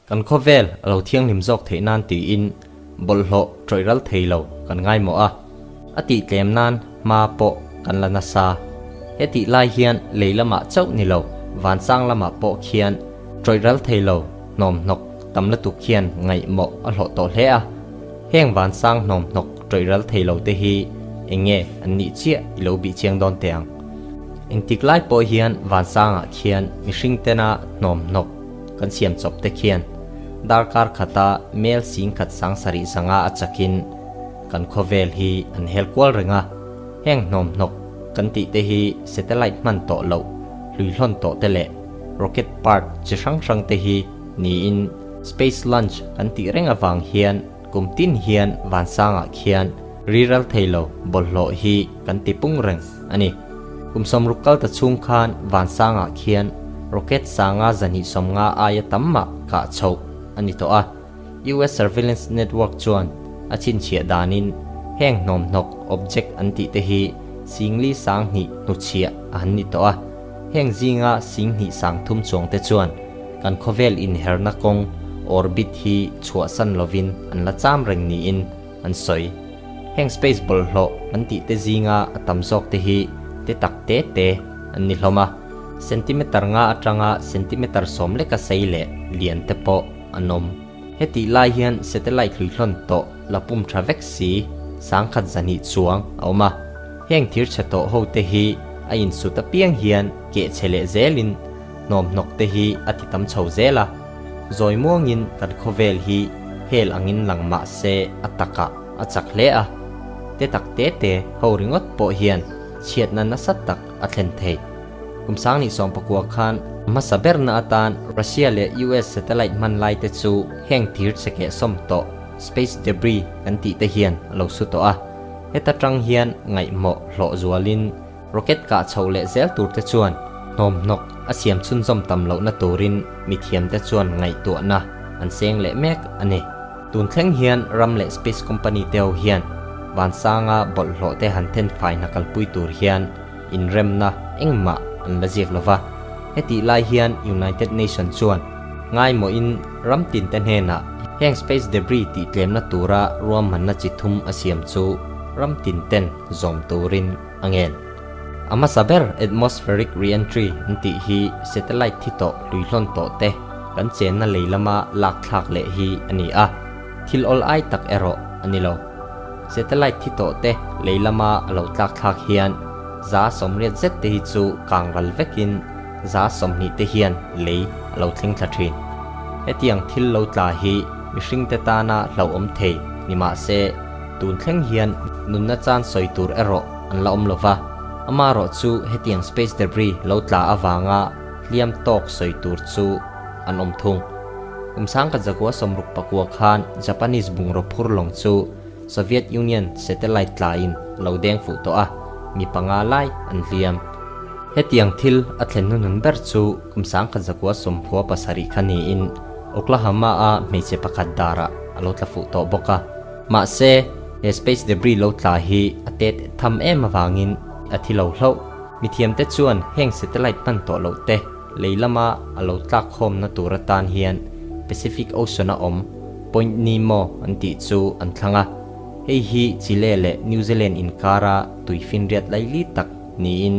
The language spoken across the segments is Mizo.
Kan khawvel a lo thianghlim zawk theih nan tiin bawlhhlawh ṭawih ral thei lo kan ngaimawh a, a tih tlem nan hma pawh kan la nasa. He tih lai hian lei lamah chauh ni lo, vansang lamah pawh khian ṭawih ral thei lo hnawmhnawk tam lutuk hian ngaihmawh a hlawh tawh hle a. Heng vansang hnawmhnawk ṭawih ral thei lo te hi eng nge an nih chiah i lo bih chiang dawn teh ang. Engtik lai pawh hian vansangah khian mihring tena hnawmhnawk Kan siam chawp te khian darkar khata mel sing khat sang sarih zanga a chakin kan khawvel hi an hel kual reng a, heng hnawmhnawk kan tih te hi satellite hman tawh loh hluihlawn tawh te leh rocket part chi hrang hrang te hi niin space launch kan tih reng avang hian kum tin hian vansangah khian riral thei lo bawlhhlawh hi kan ti pung reng a ni. Kum sawmruk kal ta chhung khan vansangah khian rocket sanga zahnih sawmnga aia tam mah kah chhoh a ni tawh a. US Surveillance Network chuan a chhinchhiah danin heng hnawmhnawk object an tih te hi singli sanghnih hnuchhiah a han ni tawh a. Heng zinga singhnih sangthum chuang te chuan kan khawvel inherna kawng orbit hi chhuahsan lovin an la cham reng niin an sawi. Heng space bawlhhlawh an tih te zinga a tam zawk te hi te tak te te an ni hlawm a, centimeter nga atanga centimeter sawm leka sei leh lian te pawh an awm. Hetih lai hian satellite hluihlawn tawh la pum tha vek si sangkhat zahnih chuang a awm a, heng thir chhe tawh ho te hi a insut apiang hian keh chhe leh zelin hnawmhnawk te hi a ti tam chho zel a. Zawi muangin kan khawvel hi hel angin lang mah se a takah a chak hle a, te tak te te ho ringawt pawh hian chhiatna nasa tak a thlen thei. Kum sangnih sawm pakua khan hmasa berna atan Russia leh US satellite hman lai te chu heng thir che keh sawm tawh, space debris kan tih te hian a lo su tawh a. Heta tang hian ngaihmawh hlawh zualin Rocket kah chhoh leh zel tur te chuan hnawmhnawk a siam chhunzawm tam lohna turin mithiamte chuan ngaihtuahna an seng leh mek a ni. Tun thleng hian ram leh space company te ho hian vansanga bawlhhlawh te han then fai hna kalpui tur hian inremna engmah an la ziak lova. Hetih lai hian United Nation chuan ngaimawhin ram tinte hnenah heng space debris tih tlemna tura ruahmanna chi thum a siam chu ram tinten zawm turin a ngen. A hmasa ber atmospheric re-entry an tih hi satellite thi tawh hluihlawn tawh te kan chenna lei lama lak thlak leh hi a ni a, thil awl ai tak erawh a ni lo. Satellite thi tawh te lei lama a lo tlak thlak hian 180 zet te hi chu kang ral vekin 20% te hian lei a lo thleng thla thin. Hetiang thil lo tla hi mihringte tana hlauhawm thei ni mah se, Tun thleng hian nunna chan sawi tur erawh an la awm lo va, amaherawh chu hetiang space debris lo tla avanga hliam tawk sawi tur chu an awm thung. Kum sangkhat zakua sawmruk pakua khan Japanese bungraw phur lawng chu Soviet Union satellite tlain a lo deng fuh tawh a, mi panga lai an hliam. Hetiang thil a thlen hnuhnun ber chu kum sangkhat zakua sawmkhua pasarih kha niin Oklahoma-a hmeichhe pakhat darah a lo tla fuh tawh bawk a. Mahse, he space debris lo tla hi a tet tham em avangin a thi lo hlauh. Mithiamte chuan heng satellite hman tawh loh te lei lama a lo tlak khawmna tur atan hian Pacific Ocean a awm Point Nemo an tih chu an thlang a. Hei hi Chile leh New Zealand inkara tuifinriat laili tak niin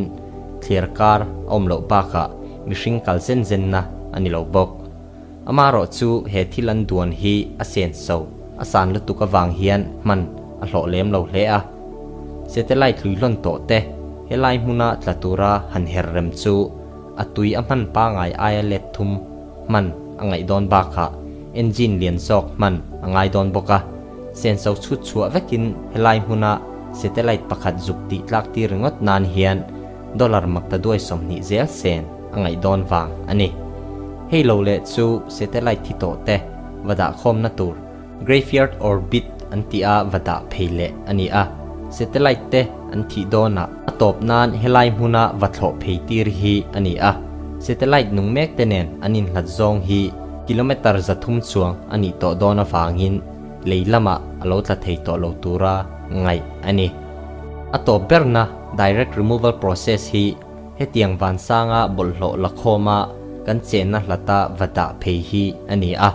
thliar kar a awm loh bakah mihring kal zen zenna a ni lo bawk. Amaherawh chu he thil an duan hi a sen so a san lutuk avang hian hman a hlawh lem lo hle a. Satellite hluihlawn tawh te helai hmuna tla tura han her rem chu a tui a hman pangai aia let thum hman a ngaih dawn bakah engine lian zawk hman a ngai dawn bawk a. Senso chhut chhuah vekin helai hmuna satellite pakhat zuk tih tlak tir ringawt nan hian dollar makta duai 20 zel sen a ngaih dawn vang a ni. Hei lo leh chu satellite thi tawh te va dah khawmna tur graveyard orbit an tih a va dah phei leh a ni a, satellite te an thih dawnah a tawp nan helai hmuna va thlawh phei tir hi a ni a, satellite nung mek te nen an inhlat zawng hi kilometer 300 chuang a nih tawh dawn avangin lei lamah a lo tla thei tawh lo tura ngaih a ni. A tawp berna direct removal process hi Hetiang vansanga bawlhhlawh la khawma kan chenna hlata va dah phei hi a ni a.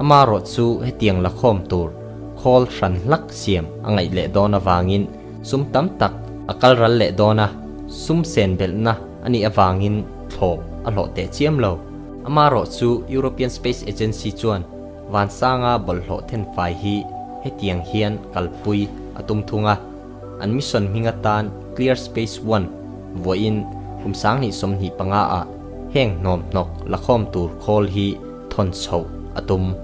Amaherawhchu hetiang lakhawm tur khawl hran hlak siam a ngaih leh dawn avangin sum tam tak a kal ral leh dawn a, sum sen belhna a nih avangin thlawp a hlawh teh chiam lo. Amaherawhchu European Space Agency chuan Vansanga bawlhhlawh thenfai hi hetiang hian kalpui a tum thung a, an mission hming atan Clear Space One vawiin kum 2025 ah heng hnawmhnawk lakhawm tur khawl hi thawn chhoh a tum.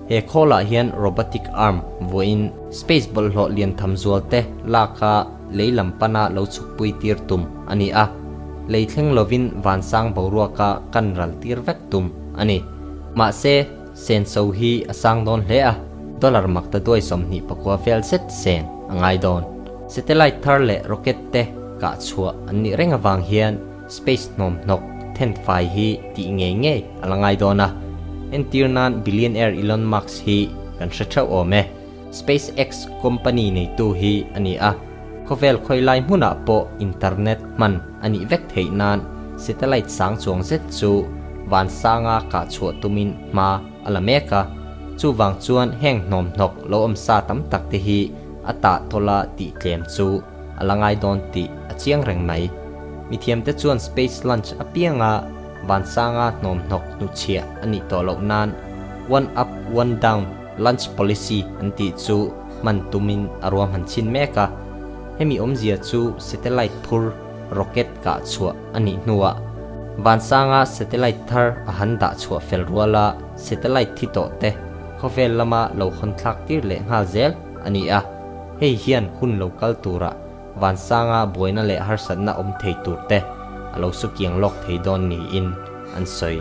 He khawlah hian robotic arm vawiin space bawlhhlawh lian tham zual te laka lei lam pana lo chhukpui tir tum a ni a, lei thleng lovin vansang boruaka kan ral tir vek tum a ni. Mahse, senso hi a sang dawn hle a, dollar makta duai 29 vel zet sen a ngai dawn. Satellite thar leh rocket te kah chhuah an nih reng avang hian space hnawmhnawk thenfai hi tih ngei ngei a la ngai dawn a. Entir nan billionaire Elon Musk hi kan hre theuh awm e. SpaceX company neitu hi a ni a, khawvel khawilai hmunah pawh internet hman a nih vek theih nan satellite sang chuang zet chu vansanga kah chhuah tumin hma a la mek a. Chuvang chuan heng hnawmhnawk lo awm sa tam tak te hi a tah tawla tih tlem chu a la ngai dawn tih a chiang reng mai. Mithiamte chuan space launch apianga vansanga hnawmhnawk hnuchhiah a nih tawh loh nan one up one down launch policy an tih chu hman tumin a ruahman chhin mek a. Hemi awmzia chu satellite phur rocket kah chhuah a nih hnuah vansanga satellite thar a han dah chhuah fel ruala satellite thi tawh te khawvel lama lo hawn thlak tir leh nghal zel a ni a. Hei hian hun lo kal turah vansanga buaina leh harsatna awm thei tur te a lo su kiang lawk thei dawn niin an sawi.